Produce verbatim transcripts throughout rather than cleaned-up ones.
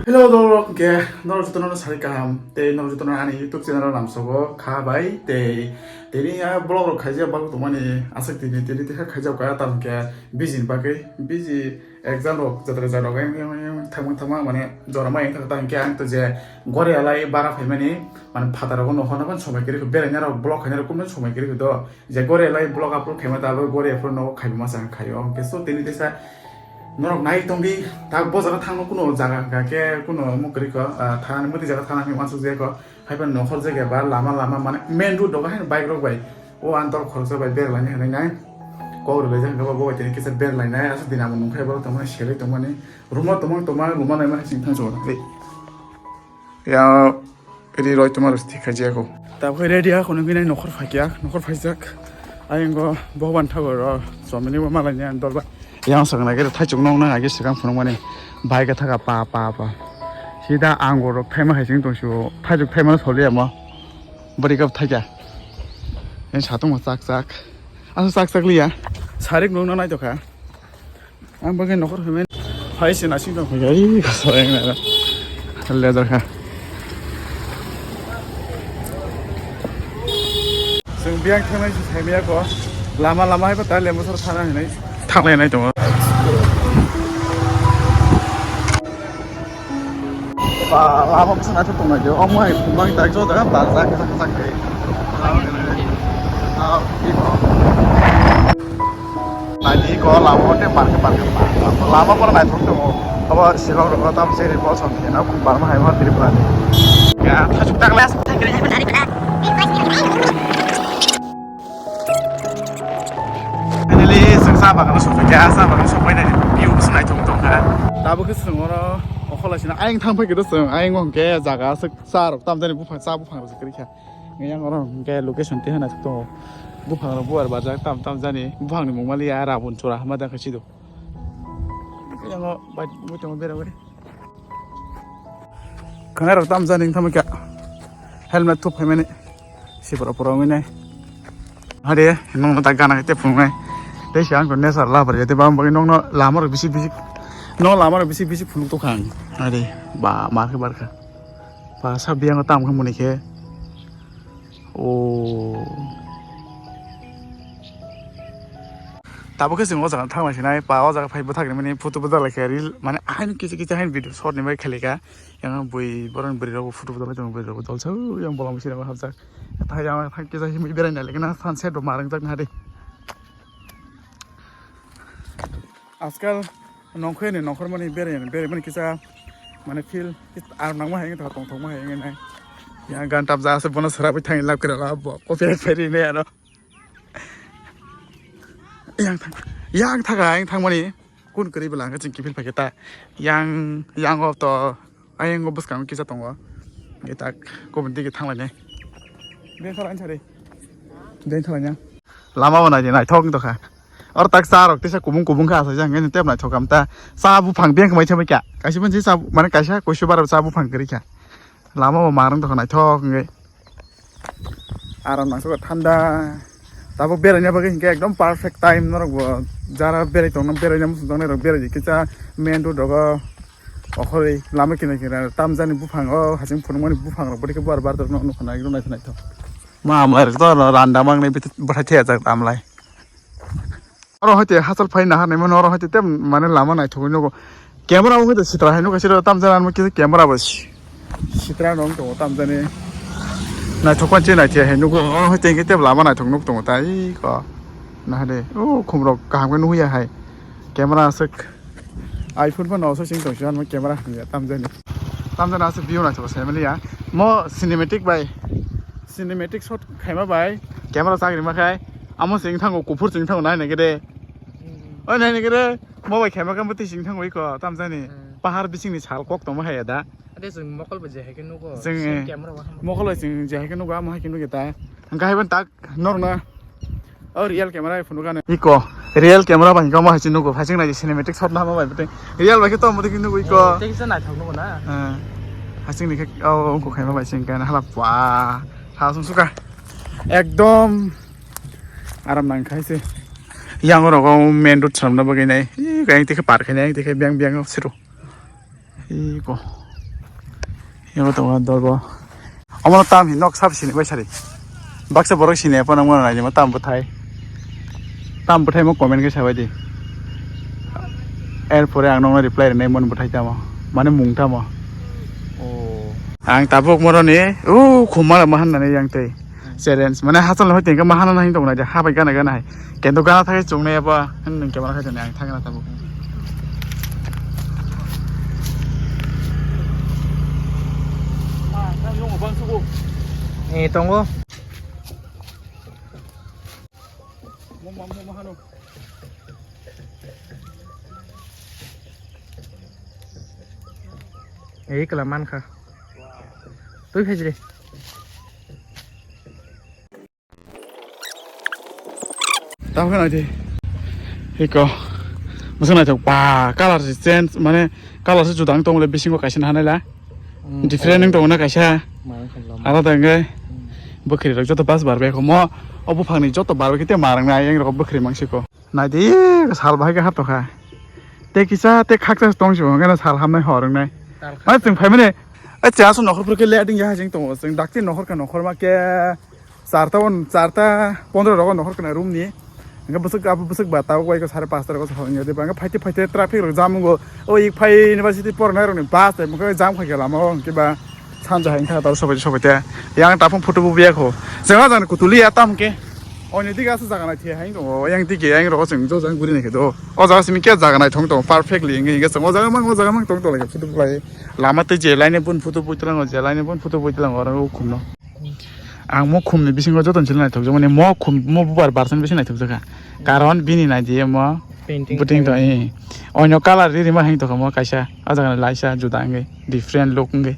Hello, dorok, hwnkhe norok jotono sari kaham tei norok jotono ani YouTube channel o lamsogo kha bai tei tini a vlog rok khaijak bagwi tongmani aswk tini tini tei khaijak kha tamo khe busy ni bagwi busy exam rok jatra jara rok thangma thangma mane jora ma wngkha ta hwnkhe ang to je gori alai bara phaimani mane phataro no honna ban somai kwrwi kho beraina rok vlog khaina rok kumno somai kwrwi kho do. Je gore lai vlog upload khaima ta abo gore upload no khaima sa khaio. Hwnkhe so tini tesa norok nai tongdi ta bo jaga thangno kuno jaga hwnkha khe kuno mukri kho, ah, thani muti jaga thana hwnwi uansuk je kho. Haiphano nokhor jaga ba lama lama mane main road dogo haino bike rok bai o antol khoroksa bai berlaini hwnwi nai kok rwlai jak hwnkhe bo bai tini kisa berlainai aswk din amo nungkhai borok tongmani selai tongmani room o tongmani tongmani room o naima hai sing thangsa o. Ya, ri roi tongma rwsti khaijak o. Tabuk ready ya, kono gini nokhor phaikya, nokhor phaijak. Ayang go Bhogoban Thakur ro, somini bo malai ni andol ba. Yang sakna gere thaichuk nong nang agi swkang phunukmani. Bai ga thaka pa, pa, pa. Sida angur rok thaima hai sing tong su, thaichuk thaima soli amo. Bari kap thaikya. Yang satung ma chak chak. Asa chak chak liya. Sarik nong nang nai tokha. Ang bagwi nokhor phaimani. Phai se nasing tong phai, ai, kasa yang nara. Leather kha. Chwng biyang thangnai se saimaya ko. Lama lama hai ba ta lembo sar thana hinai. Thanglai nai tongo. Ba, lama bwswk naithok tongnai de. Omo hai phunukmani tak jora barjak, kwchak, kwchak khe. Ah, iko. Naidi iko lama o tei parke, parke, parke. Lama pura naithok tongo. Abo Shillong rogo tam se ri bol som khe na khum barma hai ma Tripura ni. Ya, thasuk tak las. Finally, chwng cha bagano sokphaikha, cha bagano sokphainani view se naithok tongkha. Tabuk khe chwng oro okholaisino ayang thang phaikhe chwng, ayang o hwnkhe jaga aswk cha rok tamjani buphang, cha buphang rok se kwrwikha. Yang oro hwnkhe location tei hwnwi naithok tongo. Buphang rok buar barjak tam tam jani, buphang ni mung maliya Rabun Chura hwnma dang khe sido. Yang o bai, bai tongo bera bai. Khwnai rok tam jani wngtamo kya. Helmet thup phaimani. Sipra pura wngwi nai. Hade, nongno ta gana te phunuknai. Tei se ang to nature lover ya, te bang bang nongno lama rok bisi bisi. Nong lama rok bisi bisi phunuk tokha ang. Hade, ba, mar khe bar kha. Ba, sa biyang tam khe muni khe. O. Tabuk khe chwng o jaga thang lai sinai, pa o jaga phai bwthak rimani photo bwthak lai khe reel, mane ahaino kisa kisa haino video short ni bai khali kha. Yang bui borok ni bwrwi rok photo bwthak lai tongo, bwrwi rok dolsa yang bolong bisi rok hapjak. Thai yang thang kisa himui berai nai lekhe na sunset bo ma rwngjak na de. Ajkal nongkhorni nongkhormani berai, beraimani kisa mane feel aram nangma hai wngkha, tongthokma hai wngkha nai. Yang gan tabja ase bono sera bai thangwi lab kira la bo copyright phairi ne ano. Yang thang, yang thaga yang thangmani kun kwrwi bwla hwnkhe chwng kiphil phaikhe ta yang, yang o to ayang o bwskango kisa tongo. Nge tak kubun digi thanglainai. Den thanglainai sari. Den thanglainai. Lama bo naidi naithok wng tongkha. Oro tak cha rok tesa kubung kubung kha asai jang nge tep naithok kam ta. Cha buphang beng mai chamai kya. Kaisa ban cha mane kaisa koisu bara cha buphang kwrwi kha. Lama bo marwng tongkha naithok wngwi. Aram nangsugo thanda. Tabuk beraina bagwi hinkhe ekdom perfect time norok bo jara berai tongna beraina muchung tongnai rok berai di kisa main road rogo okhorwi lama kina kina tamjani buphang o hasing phunukmani buphang rok bwdikhe buar bar rok nukha nai rw naithok. Ma amlai rok to randa mangnai bwthai thaya jak amlai. Oro hoite hachal phai nahar naimano oro hoite tem mane lama naithogwi nugo. Camera o hoite sitra hai nukha sira tam jana kisa camera bo si-, sitra no tongo tam jani. Naithok pan che naithia hai nugo oro hoite hwnkhe tem lama naithok nuk tongo tai ko. Nahade o khumrok kaham khe nuhya hai. Camera aswk iPhone phano aswk sing tong sio camera hwnwi tam jani. Tam jana aswk view naithok sai maliya. Mo cinematic bai cinematic shot khaima bai camera chagri ma khai amo sing thango kuphur sing thango nai nai gede. Oi nai nai gede mo bai khaima khe bwtwi sing thango iko tam jani. Hmm. Pahar bising ni sal kok tongma hai da. Ade chwng mokol bai je hai khe nugo. Chwng, same eh, camera bo hamya. Mokol bai chwng je hai khe nugo amo hai khe nugo ta. Hwnkhe hai ban tak norna. O real camera phunukha nw. Iko, real camera bai hwnkhe omo hai se nugo, phai sing nai cinematic shot nahama bai bwtwi. Real bai khe to omo twi nugo iko. Eh, tei kisa naithok nugo na. Eh, hai sing ni khe o ungkho khaima bai sing khe hala pua. Ha sung suka. Ekdom aram nang khai se. Yang oro go main road samna bagwi nai. Ih, khe par khainai, tei khe biang biang siro. Ih, ko. Ego tongo dorbo. Omo tam hi nok sab sini bai sari. Baksa borok sini apa nang mano naidi ma tam bwthai. Tam bwthai mo comment khe sabai di. Erpore ang nokno reply rinai mon bwthai tamo. Mane mung tamo. Oh. Ang tabuk moroni u khumala ma hannani yang tei. Challenge mane hachal hoi tengke ma hana nai tong naidi habai gana gana hai. Kendo gana thai chungnai abo. Nwng kemana khai tong ang thangna tabuk. Eh, tongo. Eh, kala mankha. Tui phejre. Tamo khe naidi. Hiko. Masa naithok ba color se change mane color se judang tongole bisingo kaisa hanai la. Hmm, different wng tongo na kaisa. Mane khamlam. Alada wngkhe. Hmm. Bwkhri rok joto bus barbai kho mo. O buphangni joto barbai khe te marang na yang rok bwkhri mangsiko. Naidi sal bahai khe haptokha. Te kisa te khaksa tong sio hwnkheno sal hamnai hor wngnai. Mane chwng phaimani. Acha aswk nokhor phuru khe le ding ya hajing tongo. Chwng dakti nokhor khe nokhor ma khe. Charta on, charta pondro rogo nohor kana room ni. Hingke bwswk, abo bwswk ba tabuk bai ko sare pasta rogo sahor wngya de. Hingke phaite phaite traffic rok jam wngo. O ik phai university pornai rokni bus tai mokhe jam khaikhe lama o hingke ba sanja hai wngkha tabo sobai sobai te. Yang taphung photo bo biyakho. Jengla jang kutuli ya tam hingke. Oni dige aswk jaga naithe hai tongo. Yang dige yang rogo chwng jo jang guri naikhe do. O jaga simi khe jaga naithok tongo perfectly hingke hingke chwng o jaga mang o jaga mang tong tong lai photo bo bai. Lama tei je line bun photo bo tlang o je line bun photo bo tlang o oro ukhumno. Ang mo khumni bisingo joto chili naithokjak mani mo khum mo bubar barsan bisi naithokjak kha. Karon bini naidi mo Painting buting to style. Eh. Oino color ri rima hang tokha mo kaisa. O jaga laisa juda wngwi different look wngwi.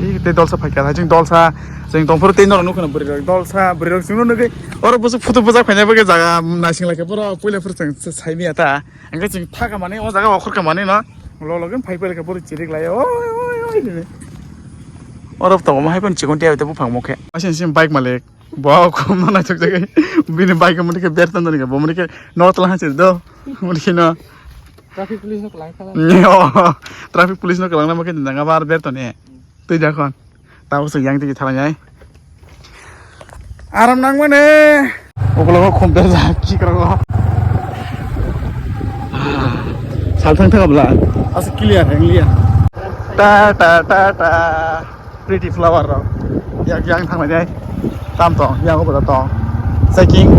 Ih, tei dolsa phaikha jing dolsa jing tongphuru tei norok nukha bwrwi rok dolsa bwrwi rok chwngno nugwi oro bwswk photo bwjak phaina bagwi jaga naising laikha boro puila phuru chwng saimanya ta. Hingke chwng thaka mani o jaga okhorka mani no. Lo loge phai phai khe boro chirik lai. Oi, oi, oi, dini. Oro tongo mo hai phano chikon tiya te buphang mokhe. Asin sin bike malik. Bo khum no naithok jagwi. Bini bike mo dikhe ber tando ni bo mo dikhe no tla ha chiri do. Mo dikhe no. Traffic police no kwlang khala. Ni o. Traffic police no kwlang na mo khe nanga bar ber to ne. Twi da khon. Tamo se yang tigi thalai nai. Aram nang mane. Okologo khum berjak kikrok. Salthang thang abla. Asa clear heng liya. Ta ta ta ta. Pretty flower rok. Yak yang thang nai. Tam tong, yang obo tong. Checking.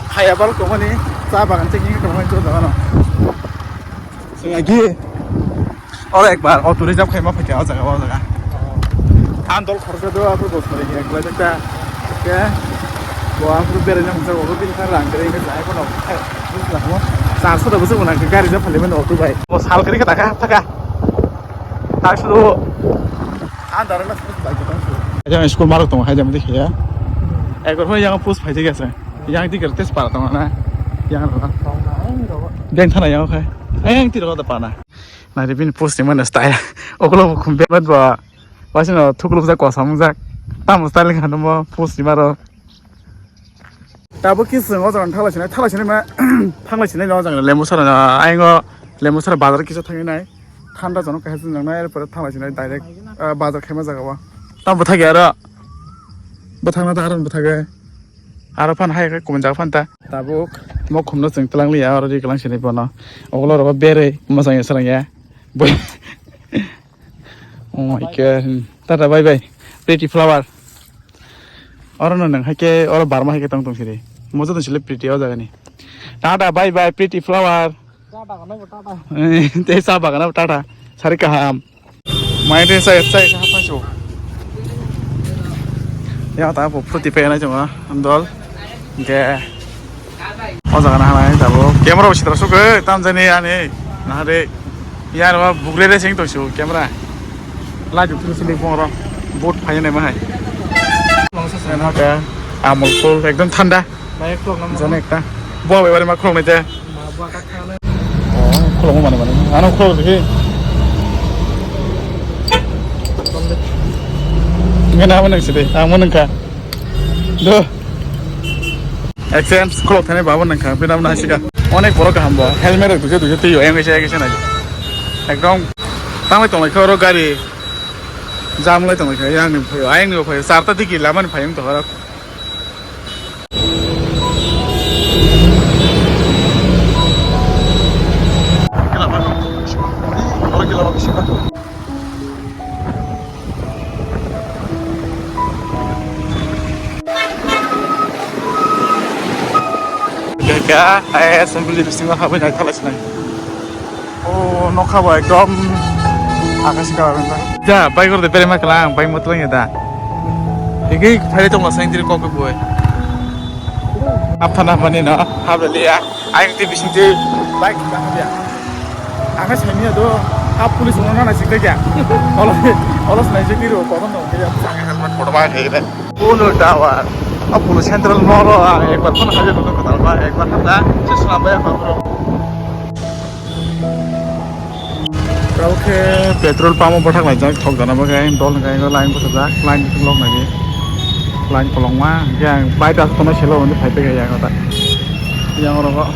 Haya bal ko mani. Cha bagan checking ko mani to da no. Sing agi. Oro ekbar auto reserve khaima phaikha o jaga, o jaga. Ang dol khoroksa do, aphuru dos tarik ekbar ekta. Ke, bo aphuru beraina mungsa, bo bini thang rang kere, ke jai kono. Bujla mo. Char sota bwswk mwnang khe gari ja phali mano auto bai. Bo sal kere khe taka, taka. Tak sudo. Ang dara na sudo bai khe tang sudo. Aja school marok tongo, hai jam dikhe ya. Ekbar hoi yang post phai jai gasa. Yang dikhe test para tongo na. Yang ro. Beng thana yang khai. Ayang tiro da pana. Nai bini post ni mano style. Okolo bo khum bebet bo. Wasino thukluk jak kosom jak. Tamo style kha no mo post ni maro. Tabo kis o jaga thalai sinai thalai sinai ma thalai sinai no jaga lembu sara aingo lembu sara bazar kisa thangwi nai. Thanda jano kaisa jang nai pore thalai sinai direct bazar khaima jaga o. Tamo bwthagi aro. Bwthagna ta aro bwthagi. Aro phan hai khe kubun jaga phan ta. Tabuk mo khumno chwng twlang liya oro ri kwlang sini bono. Ogolo rogo berwi mwsang ya swrang ya. Boi. Oh my God. Tata bye bye. Pretty flower. Oro no nang hai khe oro barma hai khe tong tong sini. Mo joto sile pretty o jaga ni. Tata bye bye pretty flower. Tata kono bo tata. Te sa bagana tata. Sari kaham. Mai de sai sai ka pa so. Ya ta bo phuti pe na jama andol. Ge. O jaga na hai ta bo. Camera bo sitra su ke tam jani ani. Na de. Ya ro bugre re sing to su camera. La ju phuti sili bong ro. Boat phai ne ma hai. Mangsa sa na ka. Amul cool ekdom thanda. Jane ekta. Bo ebare ma khulok nai te. Oh, khulok mani mani. Ano khulok ri. Ngana mani side. Ang mani ka. Do. Exchange khulok thani babo nang ka. Pinam na sika. Onek borok kaham bo. Helmet rok duje duje tiyo. Yang kisa kisa nai. Ekdom. Tangwi tonglai khe oro gari. Jam lai tongkha, ayang ni phaio, ayang ni phaio, charta digi lamani phaio tongkha. Kaka, eh, assembly bisingo habai nai thala sinai. O nokha bo ekdom akashi kalar wngkha. Ja, bike rok de berema kala ang bike motor ya da. Tigi thari tong sa intri kok boi. Apthana mani no, habeliya. Ayang ti bising ti bike ya. Ang saimia do, a police ono na sikta ya. Olo, olo sinai je tiro, kono no ya. Ang helmet photo ba khe de. Polo tower. A polo central mall o, ah, ekbar phone hajar kotor kotor ba, ekbar hata, se swnam bai ekbar phone. Tabo khe petrol pump o bwthak laijak, thok jana bagwi, dol hwnkhe line bwsajak, line lok nai di, line kwlwngma, hwnkhe ang bike as phano selo hwnwi phai phai kha yang ta, yang oro.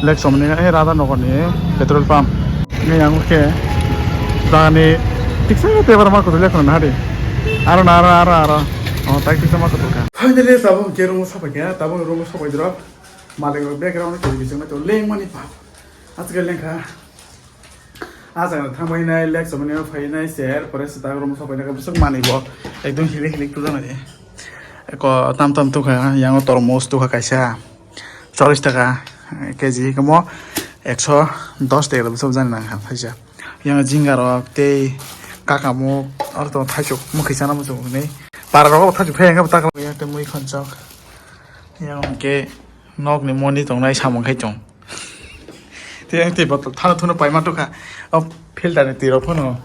Lake Somni, eh, Radha Nagar ni petrol pump. Ni yang khe jani tiksa te bar ma kutu lek na hari. Aro na, aro, aro, aro. Oh, tai tiksa ma kutu ka. Finally, tabuk khe room sapai kha, tabuk room sapai drop. Malik rok background ni twi bising to leng mani pa. Asge leng kha. Asge thang bai nai, Lake Somni phai nai, ser, pore se tabuk room sapai nai, bising mani bo. Ekdom hilik hilik tu jana de. Ko tam tam tu kha, yang tormos tu kha kaisa. Chollish taka K G, kamo ekso dos taka bwswk jani nang kha thaisa. Yang jinga rok tei kaka muk, aro to thaisuk mukhi chana muchung hinwi. Para rok bo thaisuk phai yang ta kala yang tei mui khonchok. Yang ke nok ni moni tongnai samung khai tong. Tei yang tei botol thana thuna paima tukha. O filter ni twi rok phano.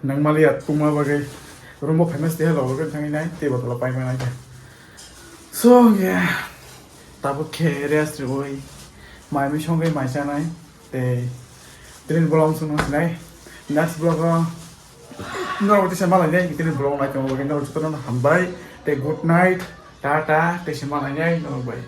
Nang mali at kuma bagai. Room bo famous tei lo bagai thangwi nai tei botol paima nai. So, yeah. Tabuk khe rest riui, mai mui songwi mai chanai, tei tini vlog chwng nang sinai. Next vlog o norok tisa malai nai, tini vlog nai tongwi norok jotono hambai, tei good night, tata, tei se malai nai norok bai.